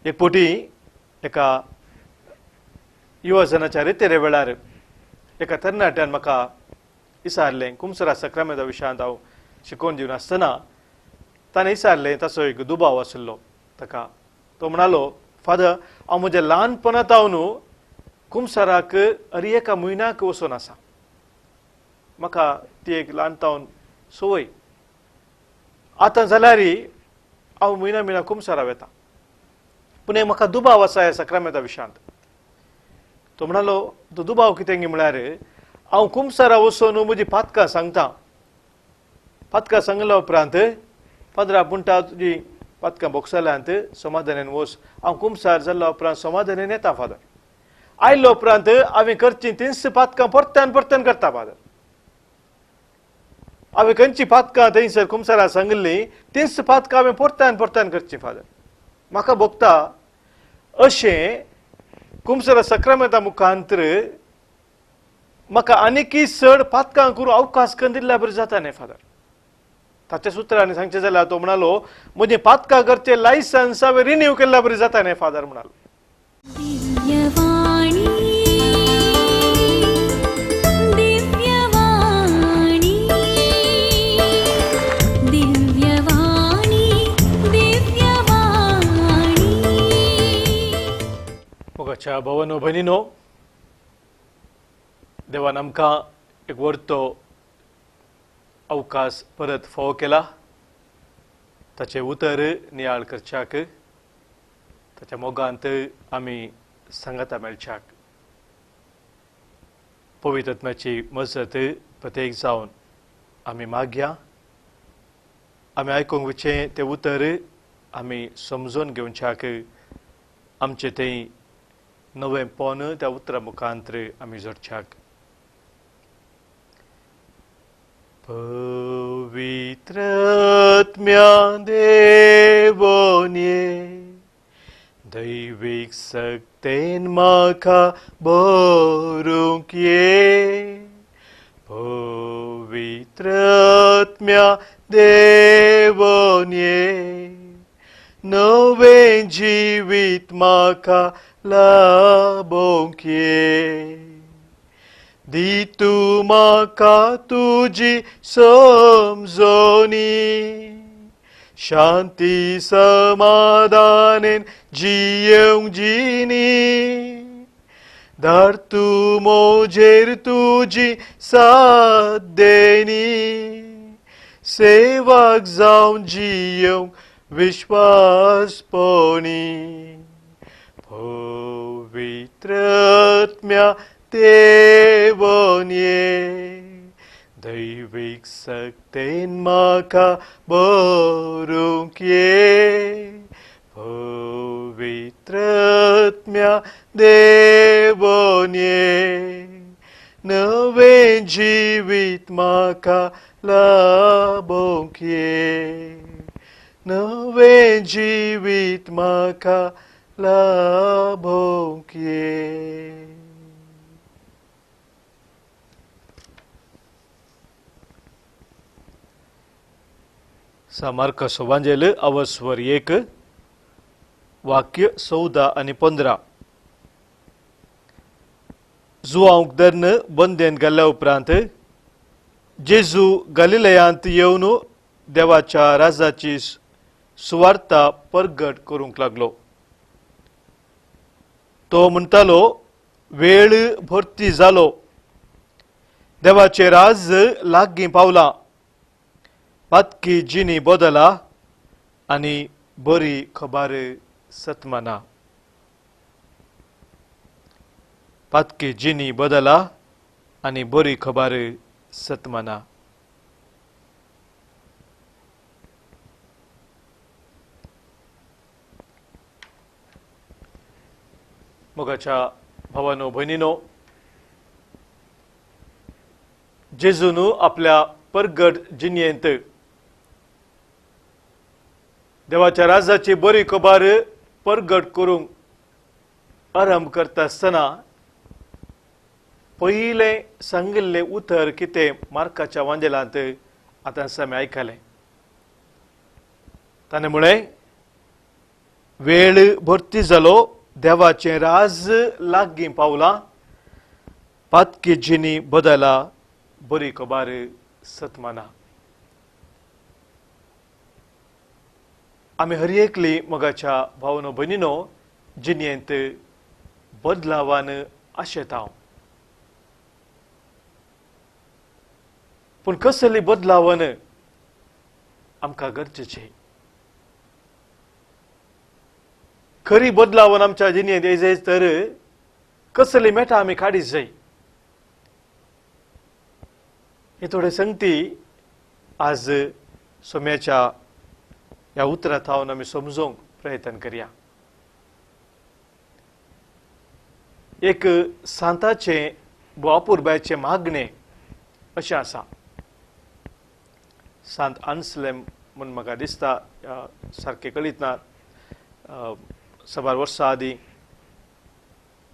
एक फावटी एका युवजनाच्या रितेरे वेळार एका तरणाट्यान म्हाका विचारलें, कुमसरा सक्रामेंता विशयांत हांव शिकोवन दिवन आसतना ताणें विचारलें, ताचो एक दुबाव आशिल्लो ताका. तो म्हणालो, फादर, हांव म्हज्या ल्हानपणांत हांव कुमसाराक हर एका म्हयन्याक वचून आसा, म्हाका ती एक ल्हान तावन संवय, आतां जाल्यार हांव म्हयन्या म्हयन्या कुमसारा वता, पूण म्हाका दुबाव आसा ह्या सक्रामेंता विशयांत. तो म्हणालो, तो दुबाव कितें म्हळ्यार हांव कुमसारा वचून म्हजी पातकां सांगता, पातकां सांगल्या उपरांत पाद्रा म्हणटा तुजी पातकां बोगसल्यांत समाधानान वच, हांव कुमसार जाल्ल्या उपरांत समाधानान येता फादर, आयल्या उपरांत हांवें करची तींच पातकां परत्यान परत्यान करता फादर, हांवें खंयची पातकां थंयसर कुमसारा सांगिल्लीं तींच पातकां हांवें परत्यान परत्यान करची फादर, म्हाका भोगता अशें कुमसरा सक्रामेंता मुखांतर म्हाका आनीकय चड पातकां करूंक अवकाश करून दिल्ल्या बरें जाता न्ही फादर. ताच्या सुत्रांनी सांगचें जाल्यार तो म्हणालो, म्हजें पातकां करचें लायसन्स हांवें रिन्यू केल्ल्या बरें जाता न्ही फादर म्हणालो. मोगाच्या भावानो भयणीनो, देवान आमकां एक व्हडतो अवकाश परत फावो केला, ताचें उतर नियाळ करच्याक, ताच्या मोगांत आमी सांगाता मेळच्याक. पवित्र आत्म्याची मजत प्रत्येक जावन आमी मागया, आमी आयकूंक वचचें तें उतर आमी समजून घेवच्याक आमचें थंय नवें पोन त्या उतरा मुखांतर आमी जोडच्याक. पवित्र आत्म्या देवोन ये, दैवीक सक्तेन म्हाका भरूंक ये, पवित्र आत्म्या देवोन ये, नवें जिवीत म्हाका लाभोंक ये, दी तूं म्हाका तुजी समजोनी, शांती समाधानेन जियेवंक जिणी, धाड तूं म्हजेर तुजी साथ देणी, सेवाक जावन जियेवंक विश्वासपणी, पवित्र आत्म्या देवोन ये, दैवीक सक्तेन म्हाका भरूंक ये, पवित्र आत्म्या देवोन ये, नवें जिवीत म्हाका लाभोंक ये, नवें जिवीत म्हाका लाभोंक ये. सामार्कस वांजेल अवस्वर 1 वाक्य 14 आनी 15. जुआंक धरून बंदेन घाल्ल्या उपरांत जेजू गलिलयांत येवन देवाच्या राजाची सुवार्ता परगट करूंक लागलो. तो म्हणटालो, वेळ भरती जालो, देवाचें राज लागीं पावलां, पातकी जिणी बदला आनी बरी खबर सतमाना. पातकी जिणी बदला आनी बरी खबर सतमाना. मोगाच्या भावानो भयणीनो, जेजून आपल्या परगट जिणेंत देवाच्या राजाची बरी खबर परगट करूंक आरंभ करता आसतना पयलें सांगिल्लें उतर कितें मार्काच्या वांजेलांत आतां आमी आयकलें. ताणें म्हळें, वेळ भरती जालो, देवाचें राज लागीं पावलां, पातकी जिणी बदला, बरी खबर सतमाना. आमी हर एकली मोगाच्या भावनो भयणीनो जिणेंत बदलावान आशेता, पूण कसली बदलावन आमकां गरजेचें. खरी बदलावन आमच्या जिणेंत येयजाय तर कसली मेटा आमी काडीत जाय. हे थोडे संगती आज सोम्याच्या ह्या उतरां थावन आमी समजूंक प्रयत्न करया. एक सांताचें अपुरबायचें मागणें अशें आसा. सांत आन्सलेम म्हूण म्हाका दिसता, सारकें कळीत ना, साबार वर्सां आदीं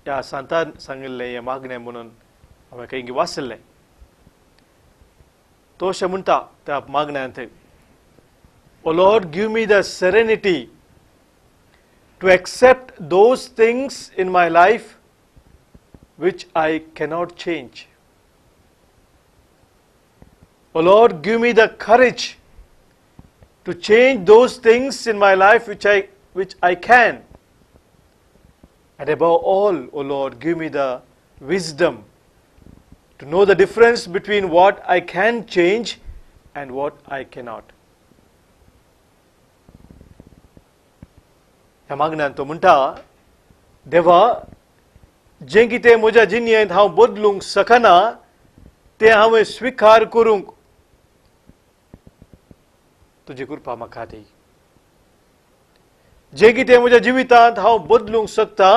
ह्या सांतान सांगिल्लें हें मागणें म्हणून हांवें खंय वाचिल्लें. तो अशें म्हणटा त्या मागण्यांत, O Lord, give me the serenity to accept those things in my life which I cannot change. O Lord, give me the courage to change those things in my life which I can. And above all, O Lord, give me the wisdom to know the difference between what I can change and what I cannot. ह्या मागण्यान तो म्हणटा, देवा, जें कितें म्हज्या जिणेंत हांव बदलूंक शकना तें हांवें स्विकार करूंक तुजी कृपा म्हाका दी. जें कितें म्हज्या जिवितांत हांव बदलूंक शकता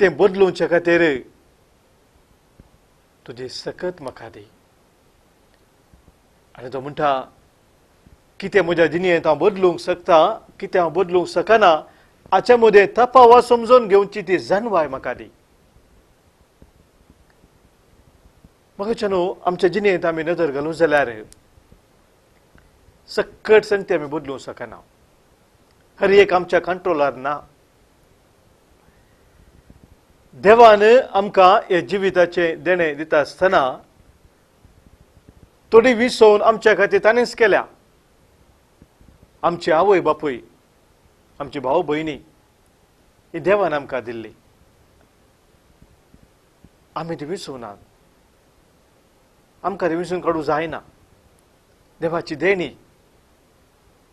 तें बदलूंचे खातीर तुजी सकत म्हाका दी. आनी तो म्हणटा, कितें म्हज्या जिणेंत हांव बदलूंक शकता, कितें हांव बदलूंक शकना हाच्या मदें तपावा समजून घेवची ती जाणवाय म्हाका दी. म्हाका न्हू आमच्या जिणेंत आमी नदर घालूं जाल्यार सकट संगती आमी बदलूंक शकना, हर एक आमच्या कंट्रोलार ना. देवान आमकां हे जिविताचें देणें दिता आसतना थोडी विसोवन आमच्या खातीर ताणेंच केल्या. आमची आवय बापूय, आमची भाव भयणी ही देवान आमकां दिल्ली, आमी ती विसवनात, आमकां ती विसून काडूंक जायना. देवाची देणी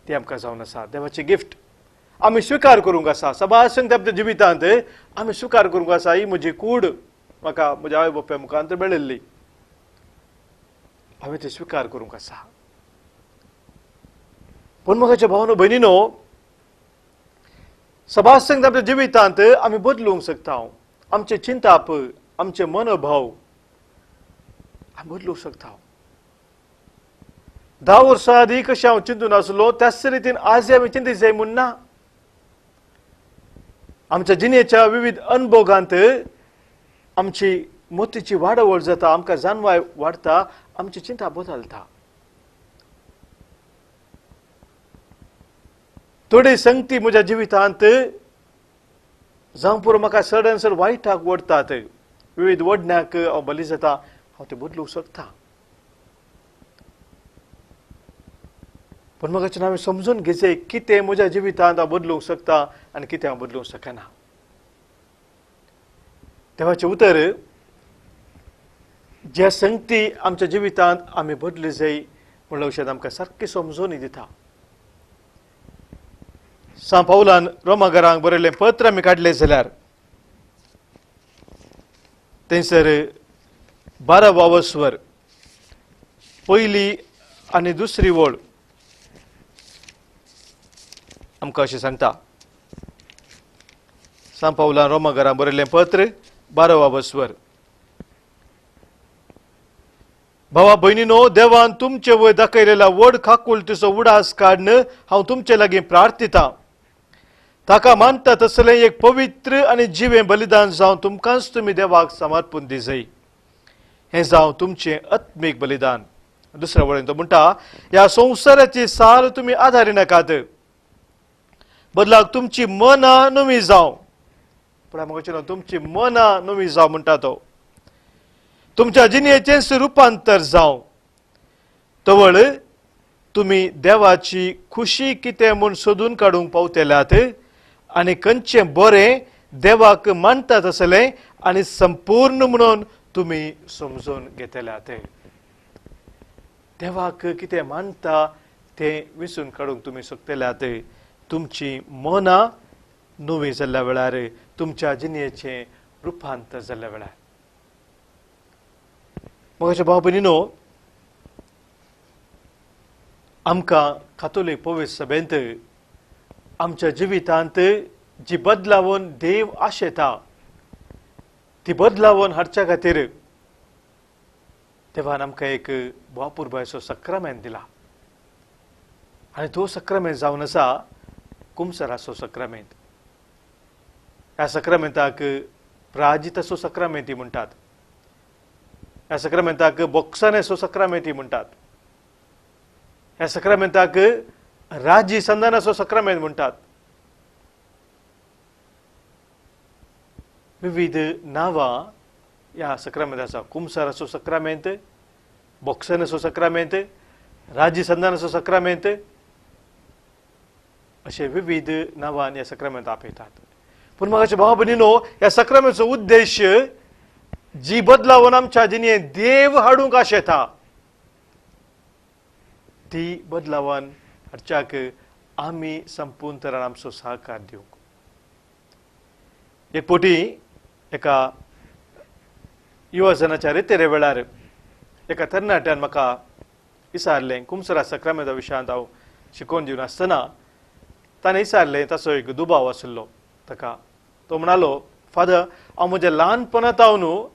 ती आमकां जावन आसा, देवाची गिफ्ट आमी स्विकार करूंक आसा. सबार संगती आपल्या जिवितांत आमी स्विकार करूंक आसा. ही म्हजी कूड म्हाका म्हज्या आवय बापाय मुखांत मेळिल्ली, हांवें ती स्विकार करूंक आसा. पूण म्हज्या भावनो भयणीनो, सबार संगती आपल्या जिवितांत आमी बदलूंक शकता. आमचें चिंताप, आमचे मनोभाव आमी बदलूंक शकता. 10 वर्सां आदीं कशें हांव चिंतून आसलो त्याच रितीन आज आमी चिंतीत जाय म्हूण ना. आमच्या जिणेच्या विविध अनुभोगांत आमची मोतीची वाडवळ जाता, आमकां जाणवाय वाडटा, आमची चिंता बदलता. थोडी संगती म्हज्या जिवितांत जावं पुरो म्हाका चड आनी चड वायटाक ओडटात, विविध ओडण्याक हांव बली जाता, हांव तें बदलूंक शकता. पूण म्हाका हांवें समजून घेवचें कितें म्हज्या जिवितांत हांव बदलूंक शकता आनी कितें हांव बदलूंक शकना. देवाचें उतर ज्या संगती आमच्या जिवितांत आमी बदली जाय म्हणल्या औषध आमकां सारकें समजून दिता. सांत पावलान रोमागरांक बरयल्लें पत्र आमी काडलें जाल्यार थंयसर 12 वावस्वर पयली आनी दुसरी वळ आमकां अशें सांगता. सांत पावलान रोमागरांक बरयल्लें पत्र 12 वावस्वर, भावा भयणीनो, देवान तुमचे वयर दाखयलेल्या व्हड काकुळटीचो उडास काडून हांव तुमचे लागीं प्रार्थितां. ताका मानता तसलें एक पवित्र आनी जिवें बलिदान जावन तुमकांच तुमी देवाक समर्पण दिजय, हें जावं तुमचें आत्मीक बलिदान. दुसऱ्या वळेन तो म्हणटा, ह्या संवसाराची साल तुमी आदारी नाकात, बदलाक तुमची मनां नवी जावं. पूण म्हाका तुमची मनां नवी जावं म्हणटा तो, तुमच्या जिणेचेंच रुपांतर जावं, तवळ तुमी देवाची खुशी कितें म्हूण सोदून काडूंक पावतल्यात आनी खंयचें बरें देवाक मानतात आसलें आनी संपूर्ण म्हणून तुमी समजून घेतल्यात. देवाक कितें मानता तें विसून काडूंक तुमी शकतल्यात तुमची मनां नवी जाल्ल्या वेळार, तुमच्या जिणेचें रुपांतर जाल्ल्या वेळार. म्हज्या भाव भयणीनो, आमकां कातोलीक पवित्र सभेंत आमच्या जिवितांत जी बदलावन देव आशेता ती बदलावन हाडच्या खातीर देवान आमकां एक बापुरबायचो सक्रामेंत दिला आनी तो सक्रामेंत जावन आसा कुमसराचो सक्रामेंत. ह्या सक्रामेंताक प्राजिताचो सक्रामेंती म्हणटात, ह्या सक्रामेंताक बोक्सानेचो सक्रामेंती म्हणटात, ह्या सक्रामेंताक राजी संदानाचो सक्रामेंत म्हणटात. विविध नांवां ह्या सक्रामेंत आसा. कुमसाराचो सक्रामेंत, बोक्सानाचो सक्रामेंत, राजी संदानाचो सक्रामेंत, अशे विविध नांवान ह्या सक्रामेंत आपयतात. पूण म्हाका भाव भयणीनो, ह्या सक्रामेंतचो उद्देश जी बदलावन आमच्या जिणेंत देव हाडूंक आशेता ती बदलावन हाडच्याक आमी संपूर्ण तरान आमचो सहकार दिवंक. एक पोटी एका युवजनाच्या रितेरे वेळार एका तरणाट्यान म्हाका विचारलें, कुमसरा सक्रामेंता विशयांत हांव शिकोवन दिवन आसतना ताणें विचारलें, ताचो एक दुबाव आशिल्लो ताका. तो म्हणालो, फादर, हांव म्हज्या ल्हानपणांत हांव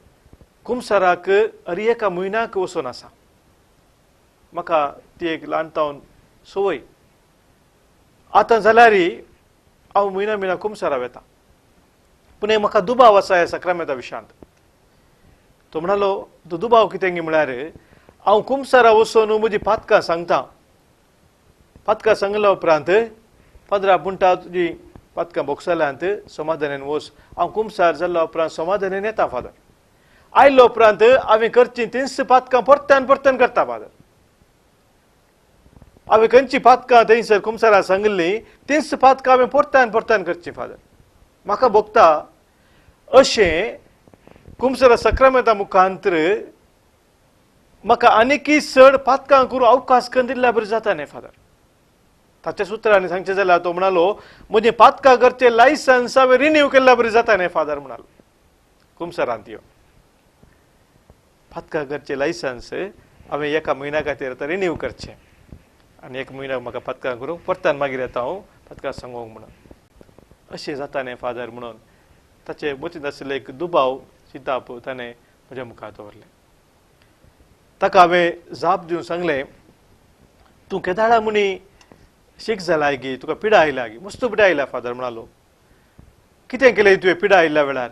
कुमसराक हर एका म्हयन्याक वचून आसा, म्हाका ती एक ल्हान तावन संवय, आतां जाल्यार हांव म्हयन्या म्हयन्या कुमसरा वता, पूण म्हाका दुबाव आसा ह्या सक्रामेंता विशयांत. तो म्हणालो, तो दुबाव कितें म्हळ्यार हांव कुमसरा वचून म्हजी पातकां सांगता, पातकां सांगल्या उपरांत पाद्रा म्हणटा तुजी पातकां बोगसल्यांत समाधानान वच, हांव कुमसार जाल्ल्या उपरांत समाधानान येता फादर, आयल्या उपरांत हांवें करची तींच पातकां परत्यान परत्यान करता फादर, हांवें खंयची पातकां थंयसर कुमसारा सांगिल्लीं तींच पातकां हांवें परत्यान परत्यान करची फादर, म्हाका भोगता अशें कुमसरा सक्रामेंता मुखांतर म्हाका आनीकय चड पातकां करूंक अवकाश करून दिल्ल्या बरें जाता न्ही फादर. ताच्या सुत्रांनी सांगचें जाल्यार तो म्हणालो, म्हजें पातकां करचें लायसन्स हांवें रिन्यू केल्ल्या बरें जाता न्ही फादर म्हणालो. कुमसरांत यो पातकां करचें लायसन्स हांवें एका म्हयन्या खातीर आतां रिन्यू करचें आनी एक म्हयन्याक म्हाका पातकां करूंक परतान मागीर येता हांव पातकां सांगूंक म्हणून, अशें जाता न्ही फादर म्हणून ताचे मतींत आशिल्ले एक दुबाव चिंताप ताणें म्हज्या मुखार दवरलें. ताका हांवें जाप दिवन सांगलें, तूं केदाळा म्हणी शीक जालाय गी, तुका पिडा आयल्या गी? मस्त पिडा आयल्या फादर म्हणालो. कितें केलें तुवें पिडा आयिल्ल्या वेळार?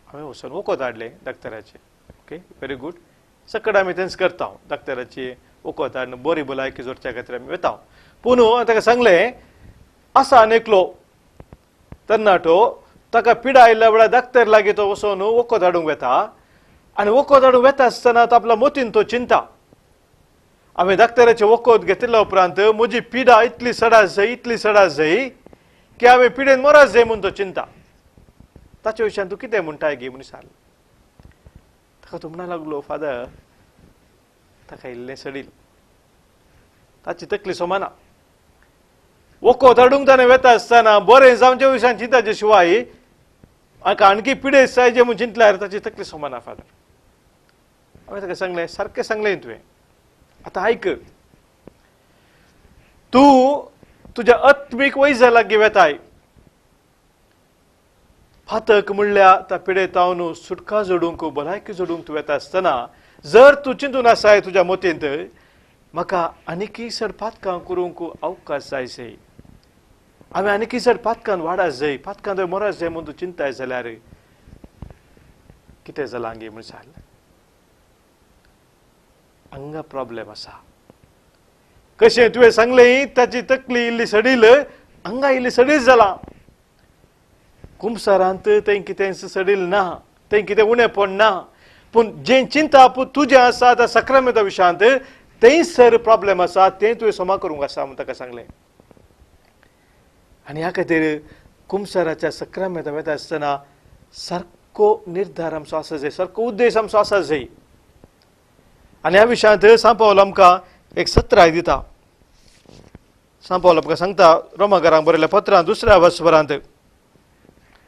हांवें वचून वखद हाडलें डॉक्टराचें. ओके, व्हेरी गूड, सकट आमी तेंच करता, डॉक्टराची वखद हाडून बरी भलायकी जोडच्या खातीर आमी वता. पूण हांवें ताका सांगलें, आसा आनी एकलो तरणाटो, ताका पिडा आयिल्ल्या वेळार डॉक्टर लागीं तो वचून वखद हाडूंक वता आनी वखद हाडूंक वता आसतना तो आपल्या मतीन तो चिंता, हांवें डॉक्टराचें वखद घेतिल्ल्या उपरांत म्हजी पिडा इतली सडा जाय, इतली सडा जाय की हांवें पिडेन मरत जाय म्हूण तो चिंता, ताच्या विशयान तूं कितें म्हणटाय गे म्हूण विचारलें. ताका तो म्हणा लागलो, फादर, ताका इल्लें सडील, ताची तकली सोमाना, वखद हाडूंक ताणें वता आसतना बरें जावच्या विशयान चिंताचे शिवाय हाका आणखी पिडे जाय जे म्हूण चिंतल्यार ताची तकली सोमाना फादर. हांवें ताका सांगलें, सारकें सांगलें तुवें, आतां आयक, तूं तुज्या आत्मीक वैजा लागीं वेताय, फातक म्हणल्यार त्या पिडेतावन सुटका जोडूंक भलायकी जोडूंक तूं वेता आसतना जर तूं चिंतून आसाय तुज्या मतींत म्हाका आनीकय चड पातकां करूंक अवकाश जाय जाय, हांवें आनीकय चड पातकान वाडा जाय, पातकान मरत जाय म्हूण तूं चिंताय जाल्यार कितें जालां गे म्हूण सांगलें. हांगा प्रॉब्लेम आसा. कशें तुवें सांगलें ताची तकली इल्ली सडील हांगा इल्लें सडील जालां. कुमसारांत तें कितें सडील ना, तें कितें उणेपण ना, पूण जें चिंताप तुजें आसा त्या सक्रामेंता विशयांत तें सर प्रॉब्लेम आसा, तें तुवें समा करूंक आसा म्हूण ताका सांगलें. आनी ह्या खातीर कुमसाराच्या सक्रामेंता वता आसतना सारको निर्धार आमचो आसा जाय, सारको उद्देश आमचो आसा जाय. आनी ह्या विशयांत सांत पावल आमकां एक सत्राय दिता. सांत पावल आमकां सांगता रोमाकारांक बरयल्ल्या पत्रांत दुसऱ्या वसभरांत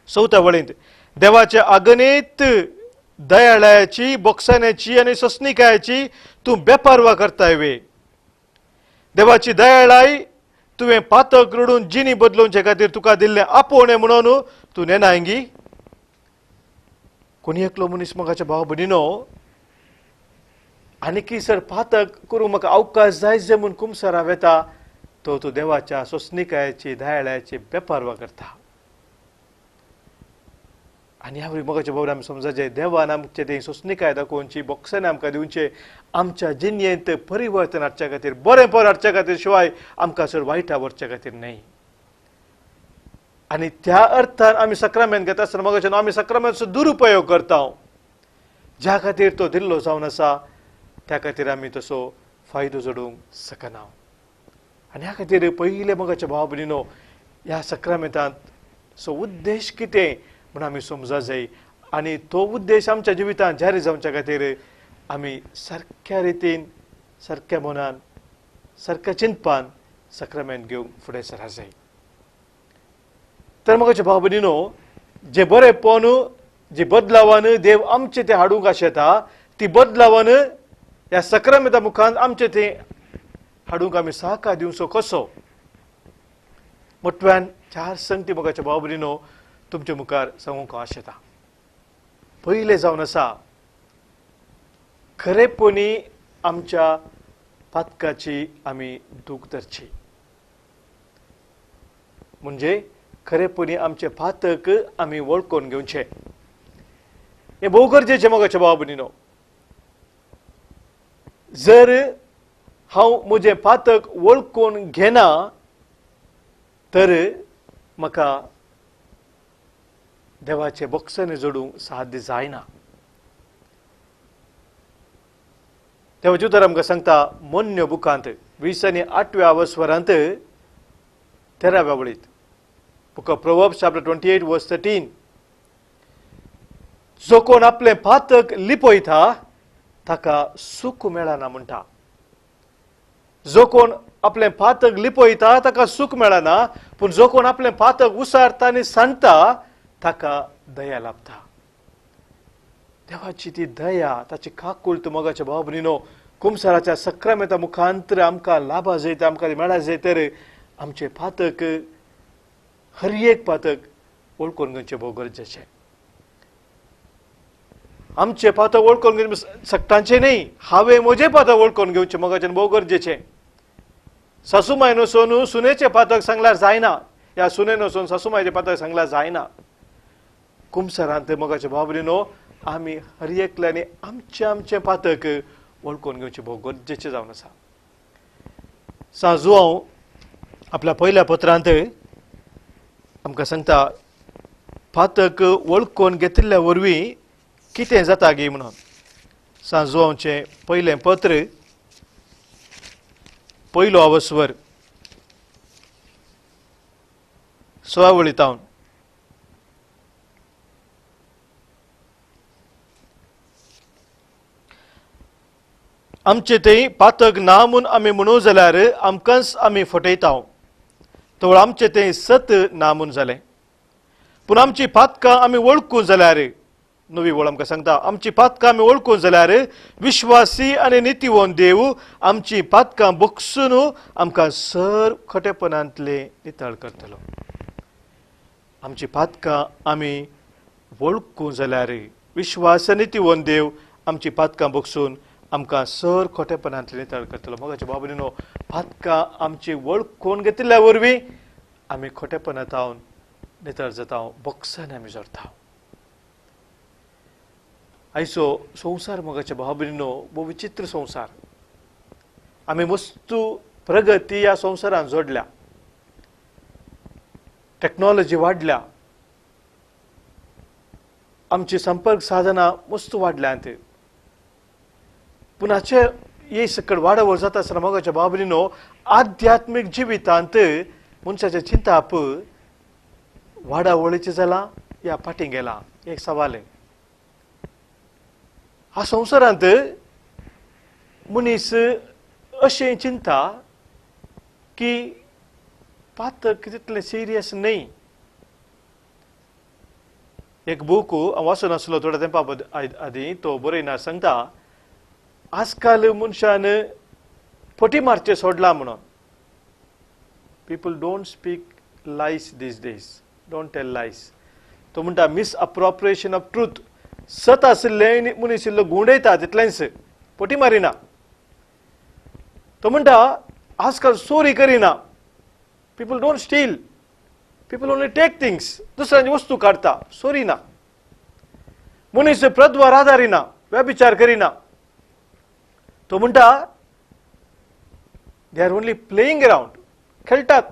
चवथ्या वळींत, देवाच्या अगणीत दयाळाची, बोगसाण्याची आनी सोंसणिकायेची तूं बेपारवा करताय वे. देवाची दयाळाय तुवें पातक रडून जिणी बदलोवचे खातीर तुका दिल्लें आपोवणें म्हणून तूं नेनायगी. कोणी एकलो मनीस मोगाच्या भाव भयणीनो आनीकी सर पातक करूंक म्हाका अवकाश जाय जे म्हूण कुमसारा वेता, तो तूं देवाच्या सोंसणिकायेची, दयाळाची बेपारवा करता. आनी ह्या वरवीं मोगाच्या भाव आमी समजाचें, देवान आमचे तें सोंसणिकाय दाखोवची, बोगसाणे आमकां दिवचें, आमच्या जिणेंत परिवर्तन हाडच्या खातीर, बरेंपण हाडच्या खातीर शिवाय आमकां चड वायटा व्हरच्या खातीर न्हय. आनी त्या अर्थान आमी सक्रामेंत घेता आसतना मोगाच्या आमी सक्रामेंतचो दुरुपयोग करता. ज्या खातीर तो दिल्लो जावन आसा त्या खातीर आमी तसो फायदो जोडूंक शकना. आनी ह्या खातीर पयले मोगाच्या भाव भयणीनो ह्या सक्रामेंतांत सो उद्देश कितें म्हूण आमी समजा जाय आनी तो उद्देश आमच्या जिवितांत जारी जावच्या खातीर आमी सारक्या रितीन, सारक्या मनान, सारक्या चिंतपान सक्रामेंत घेवंक फुडें सरा जाय. तर मोगाच्या भाव भयणीनो जे बरेंपण, जे बदलावान देव आमचे ते हाडूंक आशेता ती बदलावान ह्या सक्रामेंता मुखान आमचे ते हाडूंक आमी सहकार दिवचो कसो मोटव्यान चार संगती मोगाच्या भाव भयणीनो तुमचे मुखार सांगूंक हांव आशेता. पयलें जावन आसा, खरेपणी आमच्या पातकाची आमी दूख धरची, म्हणजे खरेपणी आमचे पातक आमी वळखून घेवचें. हें भोव गरजेचें मोगाच्या भाव भयणीनो. जर हांव म्हजें पातक वळखून घेना तर म्हाका देवाचे बोगसणे जोडूंक साध्य जायना. देवाचें उतर आमकां सांगता मोन्य बुकांत 20 आनी 8व्या वस्वरांत 13व्या वळींत, book of Proverbs chapter 28 verse 13, जो कोण आपलें पातक लिपयता ताका सूख मेळना म्हणटा. जो कोण आपलें पातक लिपयता ताका सूख मेळना, पूण जो कोण आपलें पातक उसारता आनी सांडटा ताका दया लाभता. देवाची ती दया, ताची काकूळट मोगाच्या भाव भयणीनो कुमसाराच्या सक्रामेंता मुखांतर आमकां लाभा जायत, आमकां मेळा जाय तर आमचें पातक, हर एक पातक वळखून घेवचें भोव गरजेचें. आमचें पातक वळखून घेवचें सगटांचें न्हय, हांवें म्हजें पातक वळखून घेवचें मोगाचें भोव गरजेचें. सासूमाय वचून सुनेचें पातक सांगल्यार जायना, ह्या सुनेन वचून सासूमायचें पातक सांगल्यार जायना. कुमसारांत मोगाच्या भाव भयणीनो आमी हर एकल्यांनी आमचें आमचें पातक वळखून घेवचें भोव गरजेचें जावन आसा. सांत जुआंव आपल्या पयल्या पत्रांत आमकां सांगता पातक वळखून घेतिल्ल्या वरवीं कितें जाता गी म्हणून. सांत जुआंवचें पयलें पत्र, पयलो अवस्वर, 16 वळींत. आमचे थंय पातक ना म्हूण आमी म्हणू जाल्यार आमकांच आमी फटयता, तवळ आमचे थंय सत ना म्हूण जालें. पूण आमची पातकां आमी वळखूं जाल्यार, नवी वळ आमकां सांगता, आमची पातकां आमी वळखूं जाल्यार विश्वासी आनी नितीवंत देव आमची पातकां बगसून आमकां सर खोटेपणांतले नितळ करतलो. आमची पातकां आमी वळखूं जाल्यार विश्वास नितीवंत देव आमची पातकां बगसून आमकां सर खोटेपणांतले नितळ करतलो. मोगाच्या भाव भयणीनो, पातकां आमची वळखून घेतिल्ल्या वरवीं आमी खोटेपणांत नितळ जाता, बगसांनी आमी जोडटा. आयचो संवसार मोगाच्या भाव भयणीनो भोव विचित्र संवसार. आमी वस्तू प्रगती ह्या संवसारान जोडल्या. टॅक्नॉलॉजी वाडल्या, आमची संपर्क साधनां मस्त वाडल्यांत, पूण हाचे हे सकड वाडावळ जाता आसतना मोगाच्या बाबरीनो आध्यात्मीक जिवितांत मनशाचें चिंताप वाडावळीचें जालां या फाटीं गेलां, एक सवाल. ह्या संवसारांत मनीस अशें चिंता की पातक तितलें सिरियस न्हय. एक बूक हांव वाचून आसलो थोड्या तेंपा आदीं, तो बरयना सांगता आजकाल मनशान फटी मारचें सोडलां म्हणून. People don't speak lies these days, don't tell lies. तो म्हणटा मिसअप्रोप्रिएशन ऑफ ट्रूथ, सत आशिल्लें मनीस इल्लो गुंडयता तितलेंच, फटी मारिना. तो म्हणटा आजकाल चोरी करिना, people don't steal, people only take things, दुसऱ्यांची वस्तू काडटा, चोरी ना. मनीस प्रद्वार आदारिना, व्यभिचार करिना. तो म्हणटा they are only playing around, खेळटात.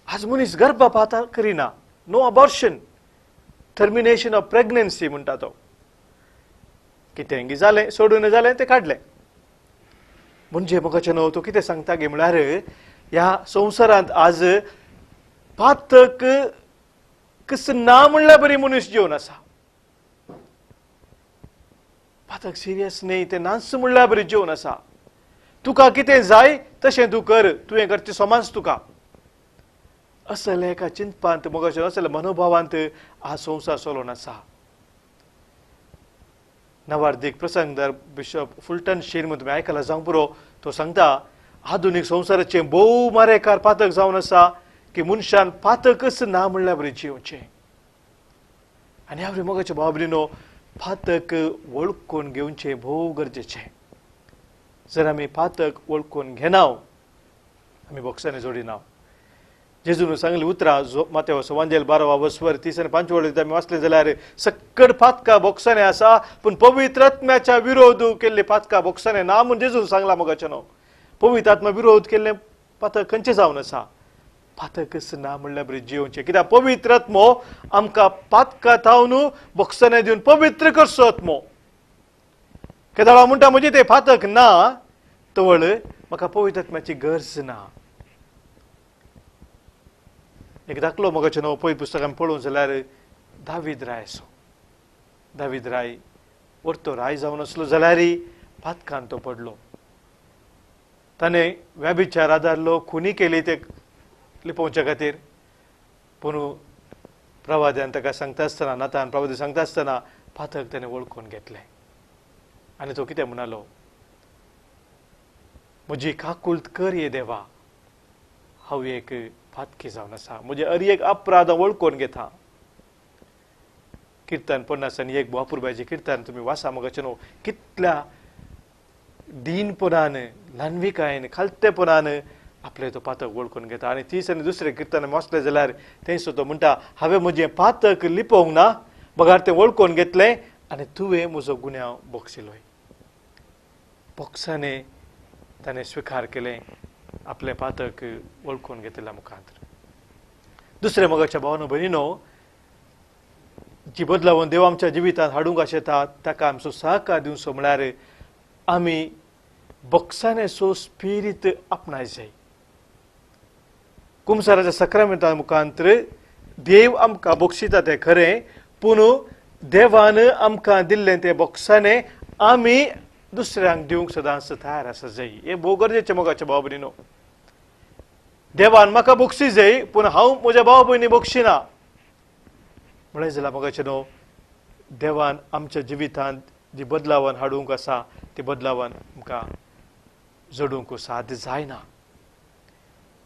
आज मनीस गर्भपात करिना, no abortion, termination of pregnancy म्हणटा तो. कितें जालें सोडून जालें तें काडलें. म्हणजे मोगाचें न्हू तो कितें सांगता गे म्हळ्यार ह्या संवसारांत आज पातक कस ना म्हणल्यार बरी मनीस जेवन आसा. पातक सिरियस न्हय, तें नाच म्हणल्यार बरी जेवन आसा. तुका कितें जाय तशें तूं कर, तुवें करचें समाज तुका. असल्या एका चिंतपांत मोगाचें असल्या मनोभावांत आज संवसार चलोवन आसा. नवार्दीक प्रसंगदार बिशप फुलटन शीन म्हूण तुमी आयकलां जावंक पुरो, तो सांगता आधुनीक संवसाराचें भोव मारेकार पातक जावन आसा की मनशान पातकच ना म्हणल्यार बरी जिवचें. आनी ह्या मोगाच्या भाव भयणीनो पातक वळखून घेवचें भोव गरजेचें. जर आमी पातक वळखून घेना आमी बोक्सांनी जोडिना. जेजून सांगली उतरां मातेव वांजेल 12 वस्वर 30 आनी 5 वळीं आमी वाचलें जाल्यार सक्कड पातकां बोक्सांनी आसा, पूण पवित्र आत्म्याच्या विरोध केल्ले पातकां बोक्सांनी ना म्हूण जेजून सांगलां. मोगाचें न्हू पवित्र आत्मा विरोध केल्लें पातक खंयचें जावन आसा? पातकच ना म्हणल्यार बरें जिवचें, कित्याक पवित्र आत्मो आमकां पातकां थावन बोक्सांनी दिवन पवित्र करचो आत्मो. केदाळा म्हणटा म्हजें तें पातक ना तवळ म्हाका पवित्र आत्म्याची गरज ना. एक दाखलो मोगाचें न्हू पयलीं पुस्तकान पळोवंक जाल्यार दावीद राय आसो. दावीद राय वर्तो राय जावन आसलो जाल्यार पातकान तो पडलो. ताणें व्यभिचार आदारलो, खुनी केली ते लिपोवच्या खातीर. पूण प्रवाद्यान ताका सांगता आसतना, नातान प्रवादी सांगता आसतना पातक ताणें वळखून घेतलें आनी तो कितें म्हणालो, म्हजी काकुळट कर ये देवा, हांव एक पातकी जावन आसा, म्हजे हर एक अपराध वळखून घेता. किर्तन 51 बापुरबायचें किर्तन तुमी वासा मोगाचें न्हू, कितल्या दीनपणान ल्हानविकायेन खालतेपणान आपलें तो पातक वळखून घेता. आनी 30 आनी दुसरें किर्तन वाचलें जाल्यार थंयसर तो म्हणटा हांवें म्हजें पातक लिपोवंक ना, बगार तें वळखून घेतलें आनी तुवें म्हजो गुन्यांव बोगशिलोय. बोगसाने ताणें स्विकार केलें आपलें पातक वळखून घेतिल्ल्या मुखार. दुसरें मोगाच्या भावानो भयणीनो जी बदलावन देव आमच्या जिवितांत हाडूंक आशेता ताका आमचो सहकार दिवचो म्हळ्यार आमी बोगसानेचो स्पिरीत आपणाय जाय. कुमसाराच्या सक्रामेंता मुखांतर देव आमकां बोगशिता तें खरें, पूण देवान आमकां दिल्लें तें बोगसाने आमी दुसऱ्यांक दिवंक सदांच तयार आसा जाय. हें भोव गरजेचें मोगाच्या भाव भयणीनो. देवान म्हाका बोगशी जाय पूण हांव म्हज्या भाव भयणी बोगशिना म्हणलें जाल्यार मोगाचें न्हू देवान आमच्या जिवितांत जी बदलावन हाडूंक आसा ती बदलावन आमकां जोडूंक साध्य जायना.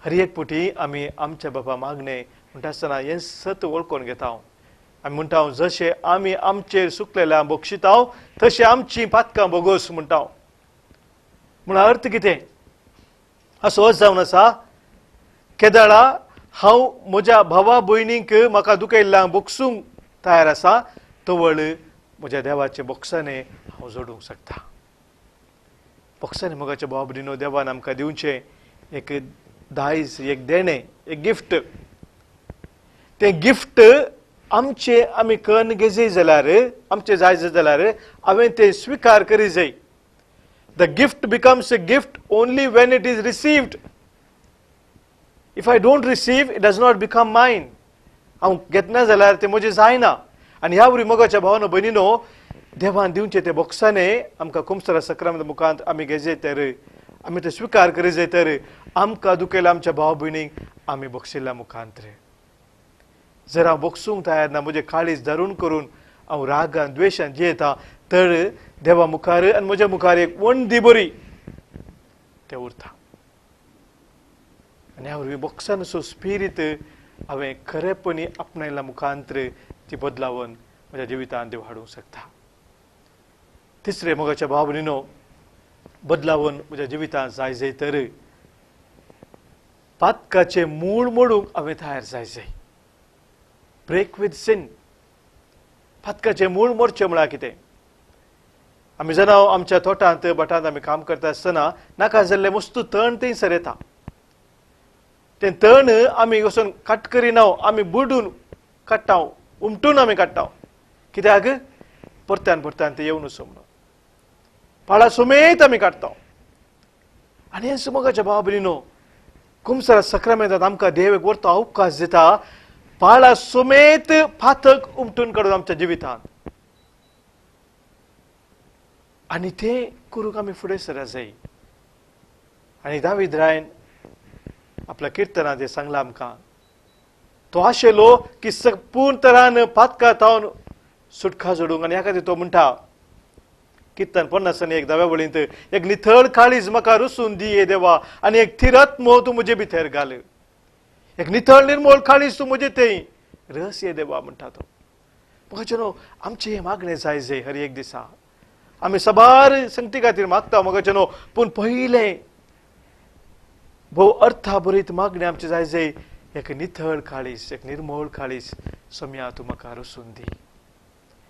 हर एक पुटी आमी आमच्या बाबा मागणें म्हणटा आसतना हें सत वळखून घेता. आमी म्हणटा जशें आमी आमचेर सुकलेल्या बोगशिता तशें आमची पातकां बोगोस म्हणटा. म्हण अर्थ कितें असो अर्थ जावन आसा, केदाळा हांव म्हज्या भावा भयणींक म्हाका दुखयल्ल्या बोगसूंक तयार आसा तवळ म्हज्या देवाचे बोगसाने हांव जोडूंक शकता. बोगसाने मोगाच्या भावा भयणीनो देवान आमकां दिवचें एक दायज, एक देणें, एक गिफ्ट. तें गिफ्ट आमचे आमी कन्न घेजय जाल्यार, आमचें जाय जाल्यार हांवें तें स्विकार करी जाय. The gift becomes a gift only when it is received. If I don't receive, it does not become mine. हांव घेतना जाल्यार तें म्हजें जायना. आनी ह्या वरी मोगाच्या भावानो भयणीनो, देवान दिवचें तें बोक्साने आमकां कुमसरा सक्रांत मुखांत आमी घेजय तर, आमी तें स्विकार करी जाय तर आमकां दुखेल्या आमच्या भाव भयणीक आमी बक्षिल्ल्या मुखांत. जर हांव बक्षूंक तयार ना, म्हजें काळीज धरून करून हांव रागान द्वेशान जियेता तर देवा मुखार आनी म्हज्या मुखार एक वंदी बरी तें उरता. आनी ह्या वरवीं बक्षानसो स्पिरीत हांवें खरेपणी आपणायल्या मुखांतर ती बदलावन म्हज्या जिवितांत देव हाडूंक शकता. तिसरें मोगाच्या भाव भयणीनो, बदलावन म्हज्या जिवितांत जाय जाय तर पातकाचें मूळ मोडूंक हांवें तयार जाय जाय. Break with sin. पातकाचें मूळ मोडचें म्हळ्यार कितें? आमी जाणा आमच्या तोटांत भाटांत आमी काम करता आसतना नाका जाल्लें मस्त तण थंयसर येता. तें तण आमी वचून काट करिना, आमी बुडून काडटा, उमटून आमी काडटा. कित्याक? परत्यान परत्यान तें येवन वचूं म्हणून पाळा समेत आमी काडटा. आनी हें मोगाच्या भाव भयणीनो, कुमसरा सक्रामेंतांत आमकां देव एक व्हरतो अवकाश दिता पाळा समेत पातक उमटून काडून आमच्या जिवितांत. आनी तें करूंक आमी फुडें सरा जाय. आनी दावीद रायन आपल्या किर्तनांत हें सांगलां आमकां, तो आशिल्लो की पूर्ण तरान पातका तावन सुटका जोडूंक. आनी ह्या खातीर तो म्हणटा किर्तन 51 धाव्या वळींत, एक निथळ काळीज म्हाका रुसून दी हे देवा, आनी एक थिरत्मो तूं म्हजे भितर घाल. एक निथळ निर्मोळ काळीज तूं म्हजे थंय रस ये देवा म्हणटा तो. म्हाका न्हू आमचें हें मागणें जाय जाय. हर एक दिसा आमी साबार संगती खातीर मागता म्हाका न्हू, पूण पयलें भोव अर्था बरीत मागणें आमचें जाय जाय, एक निथळ काळीज, एक निर्मोळ काळीज सोम्या तूं म्हाका रसून दी,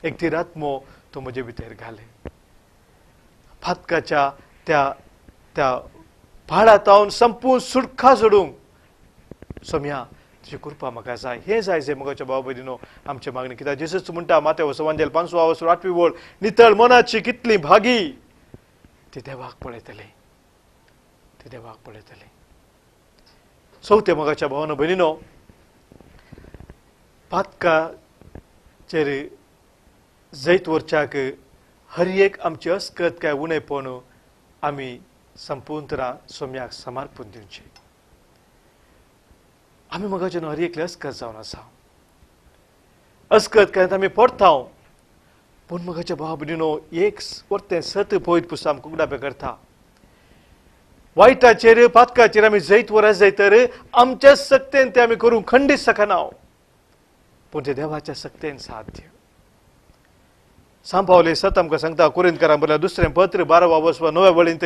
एक थिरात्मो तूं म्हजे भितर घाले. पातकाच्या त्या त्या पाळा तावन संपूर्ण सुटका जोडूंक सोम्या तुजी कृपा म्हाका जाय. हें जाय जाय मोगाच्या भाव भयणीनो आमचें मागणें. कित्याक जेजूच म्हणटा माते वसवांजेल 5 8वी वळ, नितळ मनाची कितली भागी ती देवाक पळयतली, ती देवाक पळयतली. चवथें मोगाच्या भावानो भयणीनो, पातकाचेर जैत व्हरच्याक हर एक आमची अस्कत काय उणेपण आमी संपूर्ण तरा सोम्याक समर्पण दिवचें. आमी मोगाचे हर एकले अस्कत जावन आसा, अस्कत काय आमी पडटा, पूण मोगाच्या भाव भयणीनो एक परतें सत पयत पुस्तक आमकां उगडापें करता. वायटाचेर पातकाचेर आमी जैत व्हरत जाय तर आमच्या सक्तेन तें आमी करूंक खंडीत शकना, पूण तें देवाच्या सक्तेन साध्य. सांपावले सत आमकां सांगता कोरिंतकारां बरयल्या 2 पत्र 12 वसवा 9 वळींत,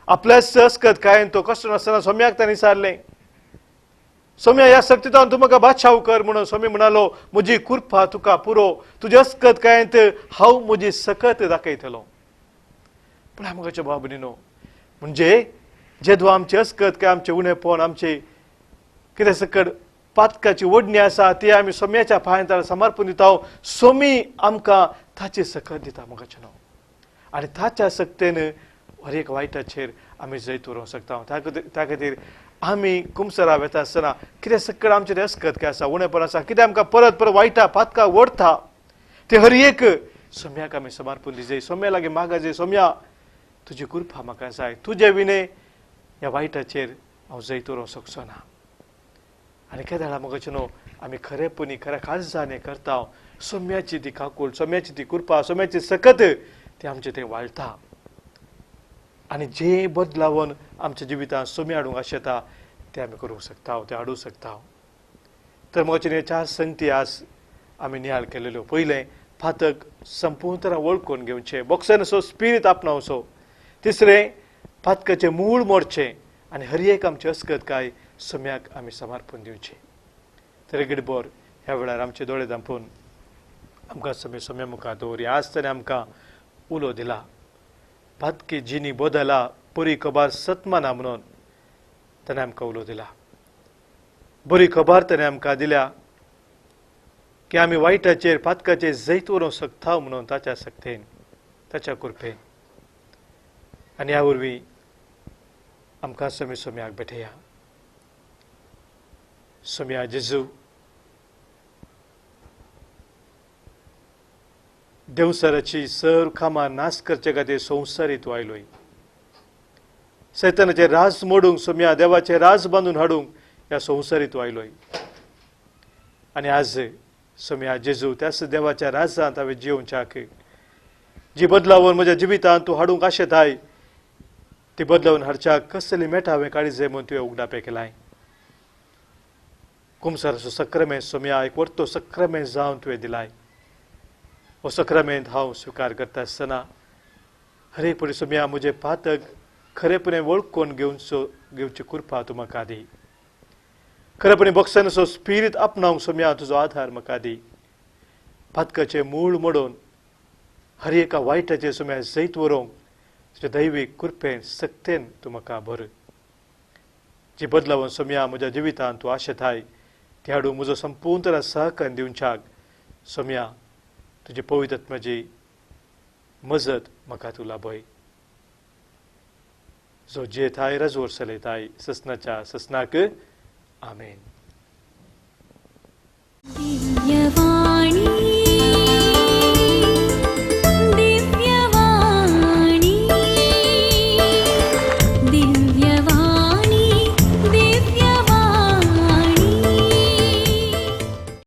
आपल्याच अस्कत काय तो कश्ट नासतना सोम्याक तांणी सारलें, सोम्या ह्या सक्तीतान तूं म्हाका बादशाव कर म्हणून. सोमी म्हणालो म्हजी कृपा तुका पुरो, तुजी अस्कत कांयत हांव म्हजी सकत दाखयतलो. पूण मोगाच्या भाव भयणीनो, म्हणजे जेदवा आमची अस्कत काय आमचें उणेपण, आमचें कितें सकट पातकाची ओडणी आसा ती आमी सोम्याच्या पांयांत समर्पण दिता, सोमी आमकां ताची सकत दिता मोगाचें न्हू. आनी ताच्या सक्तेन हर एक वायटाचेर आमी जैत उरोवंक शकता. त्या खातीर आमी कुमसरा वेता आसतना कितें सकट आमचें अस्कत काय आसा, उणेपण आसा, कितें आमकां परत परत वायटा पातकां ओडटा ते हर एक सोम्याक आमी समर्पण दिजाय. सोम्या लागीं मागा जाय, सोम्या तुजी कृपा म्हाका जाय, तुजे विणे ह्या वायटाचेर हांव जैत उरोवंक शकचो ना. आनी केदाळा मोगाचें न्हू आमी खरेपणी खऱ्या काळजान हें करता, सोम्याची ती काकूळ, सोम्याची ती कृपा, सोम्याची सकत ती आमचें थंय वाळटा आनी जे बदलावन आमच्या जिवितांत सोमी हाडूंक आशेता तें आमी करूंक शकता, तें हाडूंक शकता. तर मोगाचें न्हू 4 संगती आज आमी नियाळ केलेल्यो. पयलें, पातक संपूर्ण तरा वळखून घेवचें, बॉक्सर स्पिरीत आपणावचो. तिसरें, पातकाचें मूळ मोडचें आनी हर एक आमची अस्कत काय सोम्याक आमी समर्पण दिवचें. तर गडबोर ह्या वेळार आमचे दोळे धांपून आमकां सोम्या सोम्या मुखार दवरया. आज ताणें आमकां उलो दिला, पातकी जिनी बदला परी कबार सतमाना म्हणून. ताणें आमकां उलो दिला. बरी खबर ताणें आमकां दिल्या की आमी वायटाचेर पातकाचेर जैत व्हरूंक शकता म्हणून ताच्या शक्तेन, ताच्या कृपेन. आनी ह्या वरवीं आमकां समी सोम्याक भेटया. सोम्या जेजू, देवसराची सर कामां नाश करचे खातीर संवसारी तूं आयलोय. सैतानाचें राज मोडूंक सोम्या देवाचें राज बांदून हाडूंक ह्या संवसारी तूं आयलोय. आनी आज सोम्या जेजू त्याच देवाच्या राजांत हांवें जियोवच्याक जी बदलावन म्हज्या जिवितांत तूं हाडूंक आशेताय ती बदलावन हाडच्याक कसली मेटा हांवें काळीजे म्हूण तुवें उगडापें केलाय. कुमसाराचो सक्रमेंत सोम्या एक वर्तो सक्रमेंत जावन तुवें दिलाय. हो सक्रमेंत हांव स्विकार करता आसतना हर एक परी सोम्या म्हजें पातक खरेपणी वळखून घेवची कृपा तूं म्हाका दी. खरेपणी भक्षणाचो स्पिरीत आपणावंक सोम्या तुजो आधार म्हाका दी. पातकाचें मूळ मोडून हर एका वायटाचें सोम्या जैत व्हरूंक तुज्या दैवीक कृपेन सक्तेन तूं म्हाका भर. जी बदलावन सोम्या म्हज्या जिवितांत तूं आशेताय ती हाडूंक म्हजो संपूर्ण सहकार दिवच्याक सोम्या तुजी पवित्र आत्म्याची मजत म्हाका तूं लाभय. जो जेताय रजवर चलयताय ससनाच्या ससनाक. आमेन.